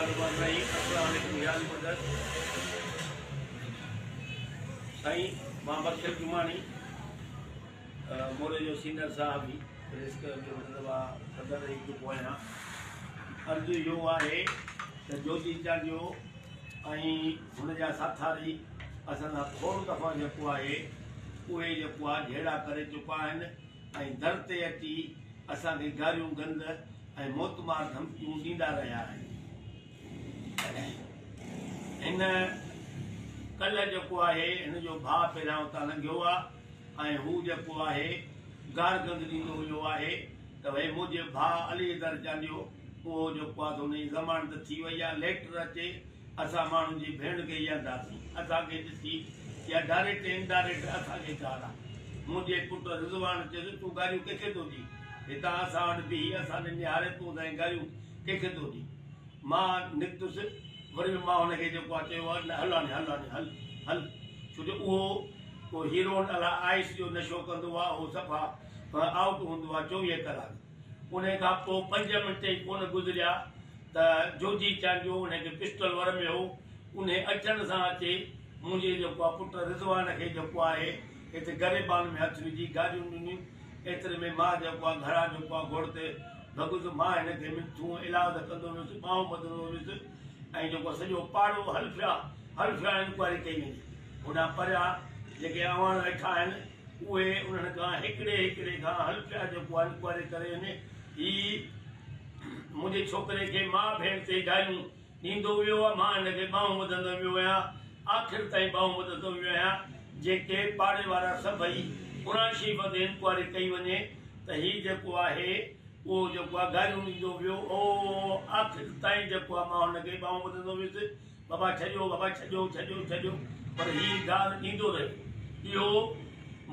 الرحمٰن الرحيم السلام عليڪم يا علي مدد سائين مان بخشل جماڻي موري جو سينئر صحافي پريس ڪلب جو مطلب آ صدر رهي چڪو آهيان عرض اهو آهي ته جوتي چانڊيو ۽ هن جا ساٿاري اسان سان کوڙ دفعا جيڪو آهي اهي جيڪو آ جهيڙا ڪري چڪا آهن ۽ در تي اچي اسان کي گاريون گند ۽ موتمار ڌمڪيون ڏيندا رهيا آهن. هن ڪلهه جيڪو آهي هن جو ڀاء پهريان اتان لنگهيو آ ۽ هو جيڪو آهي گارگند ڏيندو ويو آهي ته ڀئي منهنجي ڀاء علي حيدر چانڊيو اهو جيڪو آ سو ان جي ضمانت ٿي وئي آ ليٽر اچي اسان ماڻهن جي ڀيڻ کي يانداسين اسان کي ڏسي يا ڊائريڪٽ انڊائريڪٽ اسان کي گار آ. منهنجي پٽ رضوان چيس تون گاريون ڪنهن کي ٿو ڏين؟ هتان اسان وٽ بيهي اسان ڏي نهاري تون سائين گاريون ڪنهن کي ٿو ڏين؟ مان نڪتس وري به مان هن کي جيڪو آ چيو آ نه هل هاڻي هل هاڻي هل هل ڇو جو اهو ڪو هيروئن الا آئس جو نشو ڪندو آ اهو صفا آئوٽ هوندو آ 24 ڪلاڪ. انهي کان پوء پنج منٽ ئي ڪونه گذريا ته جوجي چانڊيو انهي کي پسٽل ور ۾ هو، انهي اچڻ سان اچي منهنجي جيڪو آ پٽ رضوان کي جيڪو آهي هتي گريبان ۾ هٿ وجهي گاريون ڏنيون، ايتري ۾ مان جيڪو آ گهران جيڪو آ گهوڙ تي ڀڳس، مان هن کي منٿون ايلاز ڪندو ويس، ٻانهون ٻڌندو ويس ۽ جيڪو سڄو پاڙو حلفيا حلفيا انڪوائري ڪئي ويندي. هوڏانهن پريان جيڪي اعواڻ ويٺا آهن، اهي انهن کان هڪڙي هڪڙي کان حلفيا جيڪو آهي انڪوائري ڪري وڃي. هي منهنجي ڇوڪري کي ماء ڀيڻ تي گاريون ڏيندو ويو آهي، مان هن کي ٻانهون ٻڌندو ويو آهيان، آخر تائين ٻانهون ٻڌندو ويو آهيان. جيڪي پاڙي وارا سڀئي قرآن شريف تي انڪوائري ڪئي وڃي ته هي جيڪو آهي اهو جيڪو آهي گاريون ڏيندو ويو او آخر تائين جيڪو آهي مان هن کي ٻانهون ٻڌندو ويس. بابا ڇڏيو، بابا ڇڏيو، ڇڏيو، ڇڏيو، پر هي گار ڏيندو رهيو. اهو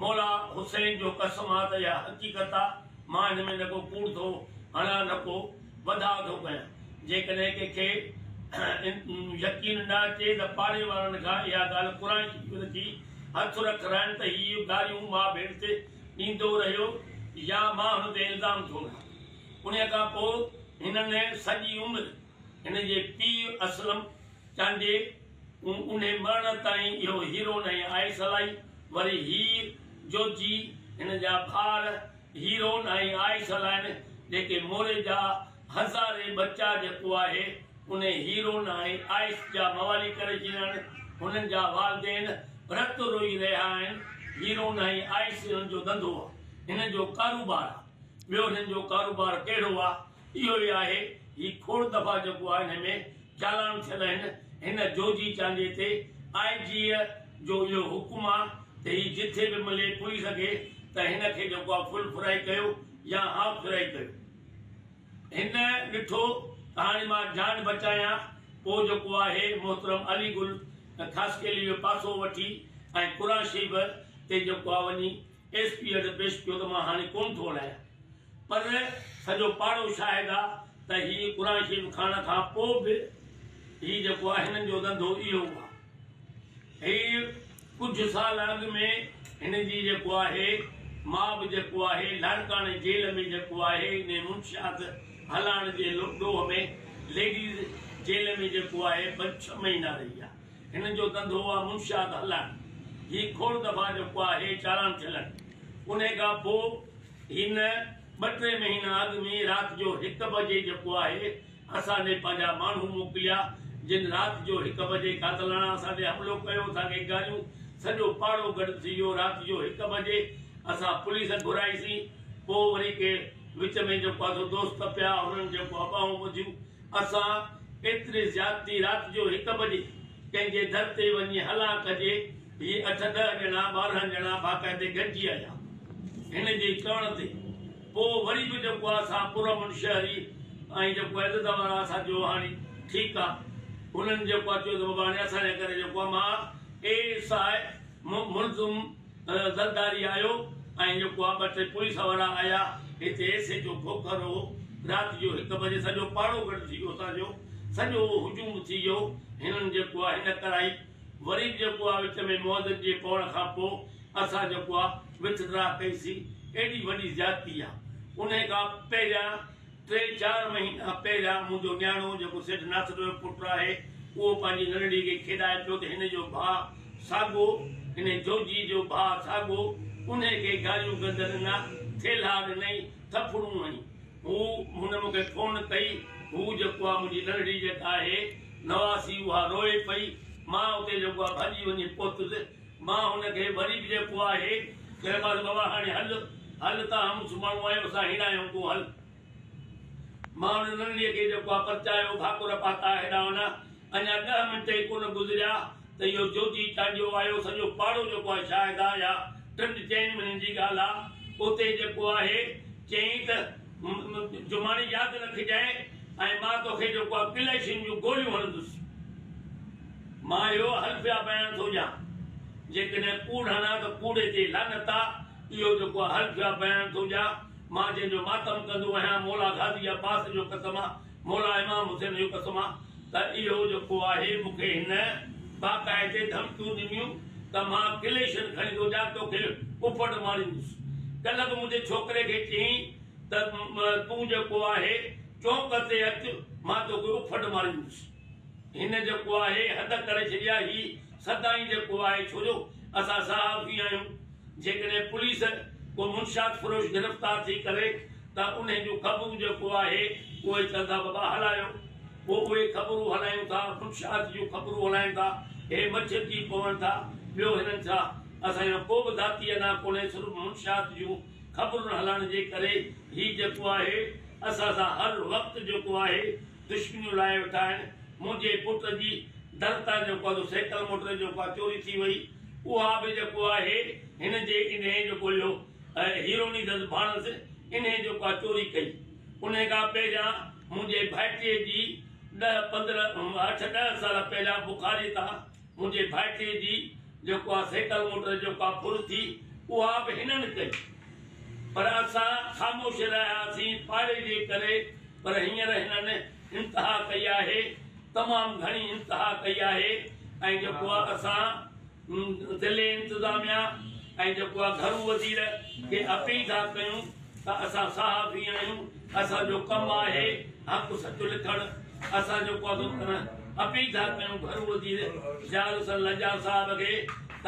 مولا حسين جو قسم آ ته اها حقيقت آ، مان هن ۾ نه ڪو ڪوڙ ٿو هڻان نه ڪو وڌاء ٿو ڪيان. جيڪڏهن ڪنهن کي يقين نه اچي ته پاڙي وارن کان اها ڳالهه قرآن شريف رکي هٿ رکرائن ته هي گاريون ماء ڀيڻ تي ڏيندو رهيو يا مان هن تي الزام ٿو هڻان. انهيء کان پوء هنن سڄي عمر هن جي پيء اسلم چانڊيي انهي مرڻ تائين اهو هيرون ۽ آئس هلائي، وري هير، جوجي، هن جا ڀائر هيرون ۽ آئس هلائن، جيڪي موري جا هزارين ٻچا جيڪو آهي انهي هيرون ۽ آئس جا موالي ڪري ڇڏيا آهن، هنن جا والدين رت روئي رهيا آهن، هيرون ۽ آئس هنن جو ڌنڌو آ، هنن جو ڪاروبار آ، ٻيو هنن جو ڪاروبار ڪهڙو آ؟ اهو ئي آهي، هي کوڙ دفعا جيڪو آهي هن ۾ چالان ٿيل آهن، هن جوجي چانڊيي تي آء جيء جو اهو حڪم آ ته هي جٿي به ملي پوليس کي ته هن کي جيڪو آ فل فرائي ڪيو يا هاف فرائي ڪيو. هن ڏٺو ته هاڻي مان جان بچايان پوء جيڪو آهي محترم علي گل خاصخيلي جو پاسو وٺي ۽ قرآن شريف تي جيڪو آ وڃي ايس پي وٽ پيش ڪيو ته مان هاڻي ڪونه ٿو هلايان پر سڄو پاڙو شاهد آ ته هي قرآن شريف کڻڻ کان پوء به هي جيڪو آ هنن جو ڌنڌو اهو آ. هي ڪجهه سال اڳ ۾ هن جي جيڪو آهي ماء به جيڪو آهي لاڙڪاڻي جيل ۾ جيڪو آهي انهي منشيات هلائڻ جي ڏوهه ۾ ليڊيز جيل ۾ جيڪو آهي ٻه ڇهه مهينا رهي آ. هن جو ڌنڌو آ منشيات هلائڻ. هي کوڙ دفعا جيڪو آهي چالان ٿيل آهن. انهي کان پوء هن ٻه ٽي مهينا اڳ ۾ رات جو هڪ بجي جيڪو آهي اسان ڏي پنهنجا ماڻهو موڪليا جن رات جو هڪ بجي قاتلاڻا اسان تي حملو ڪيو اسان کي گاريون سڄو پاڙو گڏ ٿي ويو رات جو هڪ بجي اسان پوليس گهرائي سين پوء وري ڪي وچ ۾ جيڪو آ سو دوست پيا هنن جيڪو آ ٻانهون ٻڌيون اسان ايتري زيادتي رات جو هڪ بجي ڪنهن جي در تي وڃي هلان ڪجي، هي اٺ ڏهه ڄڻا 12 ڄڻا باقاعدي گڏجي آيا هن جي چوڻ تي. پوء وري به جيڪو آ اسان پرامن شهري ۽ جيڪو عزت وارا اسان چيو هاڻي ٺيڪ آ. هنن جيڪو آ چيو ته بابا هاڻي اسان جي ڪري جيڪو آ مان اي ايس I ملزم زرداري آيو ۽ جيڪو آ ٻه ٽي پوليس وارا آيا هتي ايس ايچ او کوکر هو رات جو هڪ بجي سڄو پاڙو گڏ ٿي ويو اسان جو سڄو هجوم ٿي ويو هنن جيڪو آ هن ڪرائي وري به جيڪو آ وچ ۾ مؤذن جي پوڻ کان پو اسان جيڪو آ وٿ ڊرا ڪئي سين ايڏي وڏي زيادتي آ انهي کان پهريان. ٽي چار مهينا پهريان منهنجو نياڻو جيڪو سيٺ ناصر جو پٽ آهي اهو پنهنجي ننڍڙي کي کيڏائي پيو ته هن جو ڀاء ساڳو انهي جوجي جو ڀاء ساڳو انهي کي گاريون گند ڏنا، ٿيلها ڏنئي، ٿڦڙون هنئي. هو هن مون کي فون ڪئي هو جيڪو آ منهنجي ننڍڙي جيڪا آهي نواسي اها روئي پئي مان اتي جيڪو آ ڀڄي وڃي پهتس مان هن کي وري به جيڪو آهي چيومانس بابا هاڻي هل هل تان مڙس ماڻهو آهيو اسان هيڻا آهيون تون هل. مان ان ننڍڙيء کي جيڪو آ پرچايو ڀاڪر پاتا هيڏانهن هوڏانهن اڃا ڏهه منٽ ئي ڪونه گذريا ته اهو جوتي چانڊيو آيو سڄو پاڙو جيڪو آ شاهد آ يا ٽن چئن مهينن جي ڳالهه آ اتي جيڪو آهي چيائين ته جماڻي ياد رکجانء ۽ مان توکي جيڪو آ ڪليشن جون گوليون هڻندس. مان اهو حلفيا بيان ٿو ڏيان. جيڪڏهن ڪوڙ هڻان ته ڪوڙي تي لعنت آ. اهو جيڪو آ حلفيا بيان ٿو ڏيان. مان جنهن جو ماتم ڪندو آهيان مولا غازي عباس جو قسم آ، مولا امام حسين جو قسم آ ته اهو جيڪو آهي مون کي هن باقاعدي ڌمڪيون ڏنيون ته مان ڪليشن کڻي ٿو ڏيان توکي اڦٽ ماريندس. ڪلهه به منهنجي ڇوڪري کي چيائين ته تون جيڪو آهي چونڪ تي اچ مان توکي اڦٽ ماريندس. هن جيڪو آهي حد ڪري ڇڏي آهي هي سدائين جيڪو آهي ڇو جو اسان صحافي آهيون جيڪڏهن پوليس ڪو منشيات فروش گرفتار ٿي ڪري ته انهي جون خبرون جيڪو آهي اهي چون ٿا بابا هلايو پوء اهي خبرون هلايون ٿا منشيات جون خبرون هلائين ٿا هي مڇرجي پون ٿا ٻيو هنن ڇا اسان جو ڪو به ذاتي انا ڪونهي صرف منشيات جون خبرن هلائڻ جي ڪري هي جيڪو آهي اسان سان هر وقت جيڪو آهي دشمنيون لاهي ويٺا آهن، منهنجي پٽ جي در تان جيڪو آهي سو سيڪل موٽر جيڪو آهي چوري ٿي وئي، اها به جيڪو آهي هن جي انهي جيڪو اهو هيروني اٿس ڀاڻس انهي جيڪو آهي چوري ڪئي، انهي کان پهريان منهنجي ڀائٽي جي ڏهه 15 اٺ ڏهه سال پهريان بخاري تان منهنجي ڀائٽي جي جيڪو آهي سيڪل موٽر جيڪو آهي ڦر ٿي اها به هنن ڪئي پر اسان خاموش رهياسين پاڙي جي ڪري پر هينئر هنن انتها ڪئي آهي تمام گهڻي انتها ڪئي آهي ۽ جيڪو آهي اسان ضلعي انتظاميا ۽ جيڪو آهي گهرو وزير کي اپيل ٿا ڪيون ته اسان صحافي آهيون اسان جو ڪم آهي حق سچ لکڻ اسان جيڪو آهي سو اپيل ٿا ڪيون گهرو وزير ضياء الحسن لنجار صاحب کي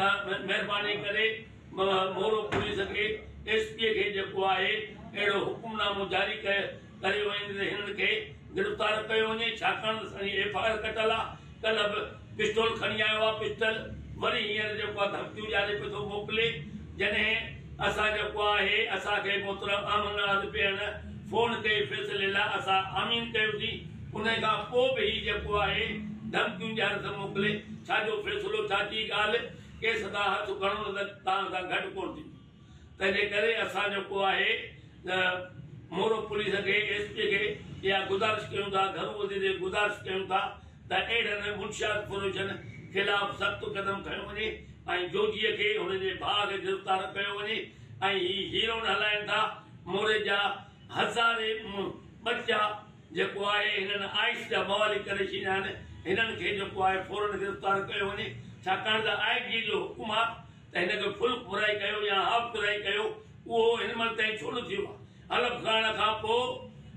ته مهرباني ڪري مورو پوليس کي ايس پي کي جيڪو آهي اهڙو حڪم نامو جاري ڪريو وڃي ته هنن کي گرفتار ڪيو وڃي ڇاڪاڻ ته اسان جي ايف I R ڪٽل آ ڪلهه به پسٽول کڻي آيو آ پسٽل وري هينئر جيڪو آ ڌمڪيون ڏياري پيو ٿو موڪلي جڏهن اسان جيڪو آهي اسان کي محترم احمد نواز پيهڻ فون ڪئي فيصلي لاء اسان آمين ڪيوسين انهي کان پوء به هي جيڪو آهي ڌمڪيون ڏياري ٿو موڪلي ڇا جو فيصلو ڇا جي ڳالهه ڪيس تان هٿ کڻو نه ته توهان سان گهٽ ڪونه ٿيندو تنهنجي ڪري اسان جيڪو آهي ته مورو پوليس کي ايس پي کي اها گذارش ڪيون ٿا گهرو وزير کي گذارش ڪيون ٿا ته اهڙن منشيات فروشن خلاف سخت قدم کنيو وڃي ۽ جوجيء کي هن جي ڀاء کي گرفتار ڪيو وڃي ۽ هي هيروئن هلائين ٿا موري جا هزارين ٻچا جيڪو آهي هنن آئيس جا موالي ڪري ڇڏيا آهن هنن کي جيڪو آهي فورن گرفتار ڪيو وڃي ڇاڪاڻ ته آء جي جو حڪم آهي ته هن کي فل فرائي ڪيو يا هاف فرائي ڪيو اهو هن مهل تائين ڇو نه ٿيو آهي حلف کڻڻ کان پوء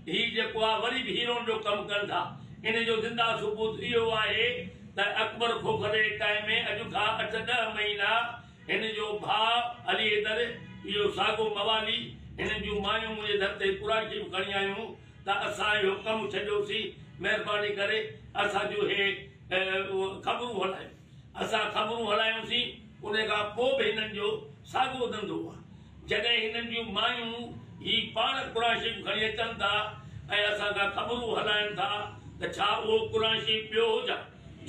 هي جيڪو آهي وري به هيروئن جو ڪم ڪن ٿا ان جو زنده ثبوت اهو آهي ته اڪبر کوکر جي ٽائيم ۾ اڄ کان اٺ ڏهه مهينا هن جو ڀاء علي حيدر اهو ساڳو موالي هنن جون مايون منهنجي در تي قرآن شريف کڻي آيون ته اسان اهو ڪم ڇڏيوسين مهرباني ڪري اسان جون هي خبرون هلايو. اسان خبرون هلايونسين ان کان پوء به هنن جو ساڳو ڌنڌو آهي. جڏهن هنن جون مايون هي پاڻ قرآن شريف کڻي اچن ٿا ۽ اسان کان خبرون هلائن ٿا ته ڇا اهو قرآن شريف ٻيو هو ڇا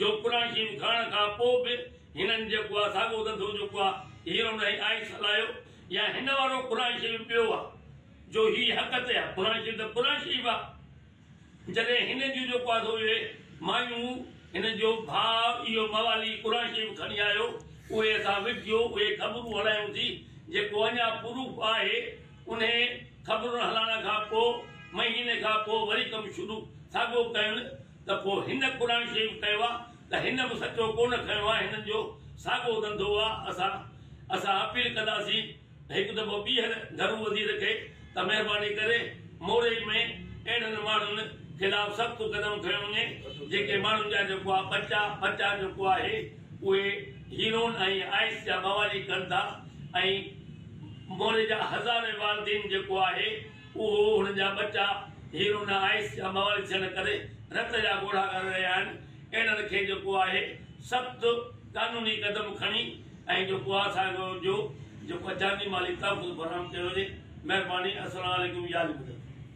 جو قرآن شريف کڻڻ کان پوء به هنن جيڪو آ ساڳو ڌنڌو جيڪو آ هيرون ۽ آئس هلايو يا هن وارو قرآن شريف ٻيو آ جو هي حق تي آ قرآن شريف ته قرآن شريف آ جڏهن هن جون جيڪو آ سو اهي مايون هن جو ڀاء اهو موالي قرآن شريف کڻي آيو اهي اسان وگهيو اهي خبرون هلايون سين جيڪو اڃا پروف آهي انهي خبرن هلائڻ کان پوء مهيني کان پوء وري ڪم شروع ساڳو ڪين ته پوء هن قرآن شريف ڪيو آ ته هن به سچو ڪونه کنيو آ هنن جو ساڳو ڌنڌو آ اسان اسان اپيل ڪنداسين هڪ دفعو ٻيهر گهرو وزير کي ته مهرباني ڪري موري ۾ اهڙن ماڻهن خلاف سخت قدم کنيو وڃي جيڪي ماڻهن جا جيڪو آهي ٻچا ٻچا جيڪو آهي اهي هيرون ۽ آئس جا موالي ڪن ٿا ۽ موري جا هزارين والدين جيڪو آهي اهو هن جا ٻچا هيرون ۽ آئس جا موالي ٿيڻ ڪري رت جا ڳوڙها ڳاڙي رهيا آهن اهڙن کي جيڪو آهي سخت قانوني قدم کڻي ۽ جيڪو آهي اسان جو جيڪو جاني مالي تحفظ فراهم ڪيو وڃي مهرباني السلام عليڪم يا علي مدد.